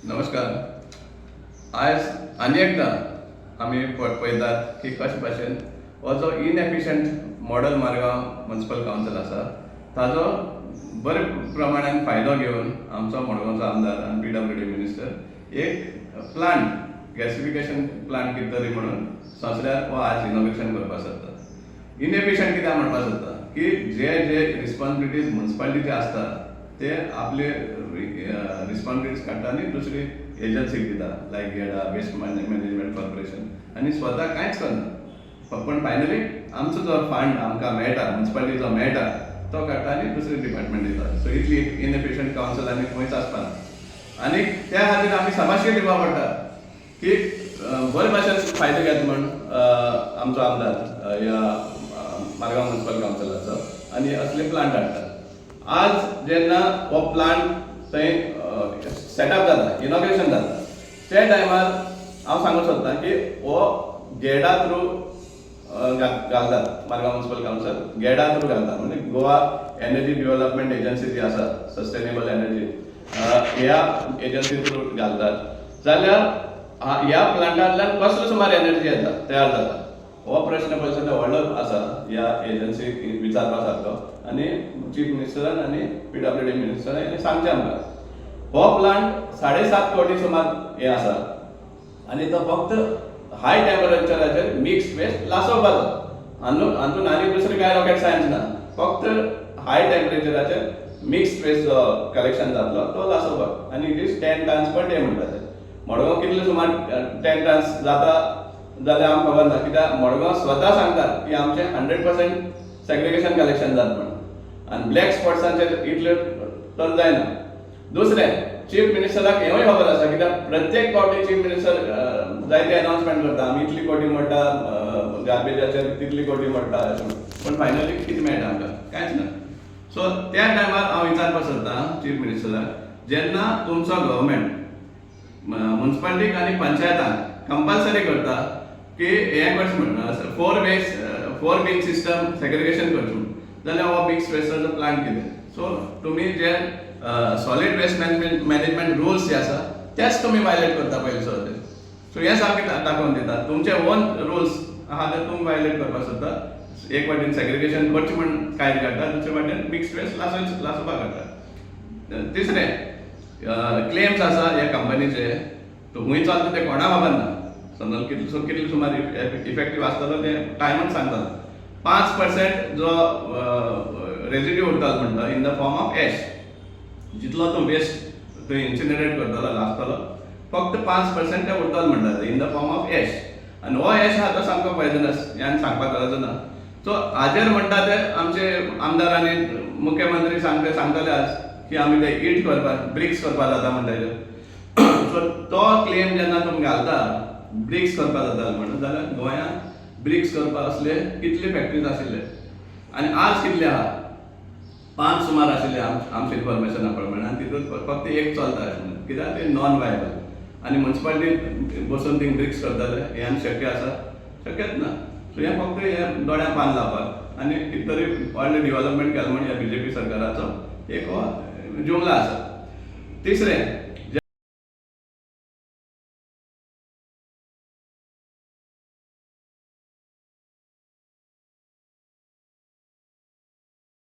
नमस्कार. आयज आनी एकदां आमी पळयतात की कशे भाशेन हो जो इनएफिशंट मॉडल मारगांव म्युन्सिपल कावन्सील आसा, ताजो बरे प्रमाणान फायदो घेवन आमचो मडगांवचो आमदार आनी पीडब्ल्यूडी मिनिस्टर एक प्लांट, गॅसिफिकेशन प्लांट कितें तरी म्हणून सोंसऱ्यार हो आज इनॉग्रेशन करपाक सोदता. इनएफिशंट कित्याक म्हणपाक सोदता की जे जे रिस्पॉन्सिबिलिटीज म्युन्सिपालिटीचे आसता, ते आपले रिस्पॉन्सिबिलिटीज काडटा आनी दुसरी एजन्सीक दिता, लायक गेडा, वेस्ट मॅनेजमेंट कॉर्पोरेशन, आनी स्वता कांयच करना. पण फायनली आमचो जो फंड आमकां मेळटा, म्युन्सिपालिटी जो मेळटा, तो काडटा आनी दुसरे डिपार्टमेंट दिता. सो इतली इनएफिशंट कावन्सिल आनी खंयच आसपाना. आनी त्या खातीर आमी शाबासकी दिवपा पडटा की बरे भाशेन फायदो घेता म्हण आमचो आमदार ह्या मारगांव म्युन्सिपल कावन्सिलाचो आनी असले प्लांट हाडटा. आज जेन्ना हो प्लांट थंय सेटअप जाता, इनॉग्रेशन जाता, त्या टायमार हांव सांगूंक सोदतां की हो गेडा थ्रू घालतात. मारगांव म्युन्सिपल कावन्सिल गेडा थ्रू घालतात, म्हणजे गोवा एनर्जी डेव्हलपमेंट एजन्सी जी आसा, सस्टेनेबल एनर्जी, ह्या एजन्सी थ्रू घालतात. जाल्यार ह्या प्लांटांतल्यान कसलो सुमार एनर्जी येता, तयार जाता, हो प्रश्न पळय सद्या व्हडलो आसा ह्या एजन्सीक विचारपा सारको. आनी चीफ मिनिस्टरान आनी पीडब्ल्यूडी मिनिस्टरान हें सांगचें आमकां. हो प्लांट 7.5 कोटी सुमार हें आसा आनी तो फक्त हाय टेम्परेचराचेर मिक्स वेस्ट लासोवपाचो. हातून आनी दुसरें कांय रॉकेट सायन्स ना. फक्त हाय टेम्परेचराचेर मिक्स वेस्ट जो कलेक्शन जातलो तो लासोवपाक. आनी it is 10 tons per day म्हणटा ते. मडगांव कितले सुमार 10 टन्स जाता जाल्यार आमकां खबर ना, कित्याक मडगांव स्वता सांगतात की आमचें 100% सेग्रिगेशन कलेक्शन जाता म्हणून आनी ब्लॅक स्पॉट्सांचेर इतले तर जायना. दुसरें, चीफ मिनिस्टराक हेंवूय खबर आसा, कित्याक प्रत्येक फावटी चीफ मिनिस्टर जायते अनाउन्समेंट करता, आमी इतली कोटी मोडटा गार्बेजाचेर, तितली कोटी मोडटा अशें म्हणून. पूण फायनली कितें मेळटा आमकां? कांयच ना. सो त्या टायमार हांव विचारपाक सोदतां चीफ मिनिस्टराक, जेन्ना तुमचो गव्हर्मेंट म्युन्सिपालिटीक आनी पंचायतांक कंपल्सरी करता की हें करचें म्हण, four waste, four bin system segregation करचें म्हण, जाल्यार हो मिक्स वेस्टाचो प्लांट कितें? सो तुमी जे सॉलीड वेस्ट मॅनेजमेंट रुल्स जे आसा, तेच तुमी वायलेट करता पयलीं सुरवातेक. सो हें सारकें दाखोवन दिता, तुमचे ओन रुल्स आहा ते तुमी वायलेट करपाक सोदता. एक वाटेन सेग्रिगेशन करचें म्हण कायदे काडटा, दुसरे वाटेन मिक्स वेस्ट लासोवपाक काडटा. तिसरें, क्लेम्स आसा ह्या कंपनीचे, तो खंय चलता तें कोणाक खबर ना. समज कितले, सो कितले सुमार इफेक्टीव आसतलो तें टायमूच सांगतलो. 5% जो रेजिड्यू उरतालो म्हणटा in the form of ash, जितलो तो वेस्ट थंय इन्सिनरेट करतलो, लासतलो, फक्त 5% ते उरतलो म्हणटा in the form of ash. आनी हो एश आहा तो सामको पॉयजनस, ह्यान सांगपाक गरज ना. सो हाजेर म्हणटा ते आमचे आमदार आनी मुख्यमंत्री सांगतले आज की आमी ते it करपाक, ब्रिक्स करपाक जाता म्हणटा. सो तो क्लेम जेन्ना तुमी घालता ब्रिक्स करपाक जाता म्हणून, जाल्यार गोंयांत ब्रिक्स करपाक असले कितले फॅक्टरीज आशिल्ले आनी आज कितले आहा? पांच सुमार आशिल्ले आमच्या इन्फॉर्मेशना प्रमाणे, आनी तितून फक्त एक चलता अशें म्हणून. कित्याक ते नॉन वायबल. आनी म्युन्सिपालिटी बसून थिंग ब्रिक्स करतले हें आनी शक्य आसा? शक्यच ना. सो हें फक्त हें दोळ्यां पान लावपाक आनी कितें तरी व्हडलें डिवलपमेंट केलें म्हण ह्या बीजेपी सरकाराचो एक हो जुमला आसा. तिसरें,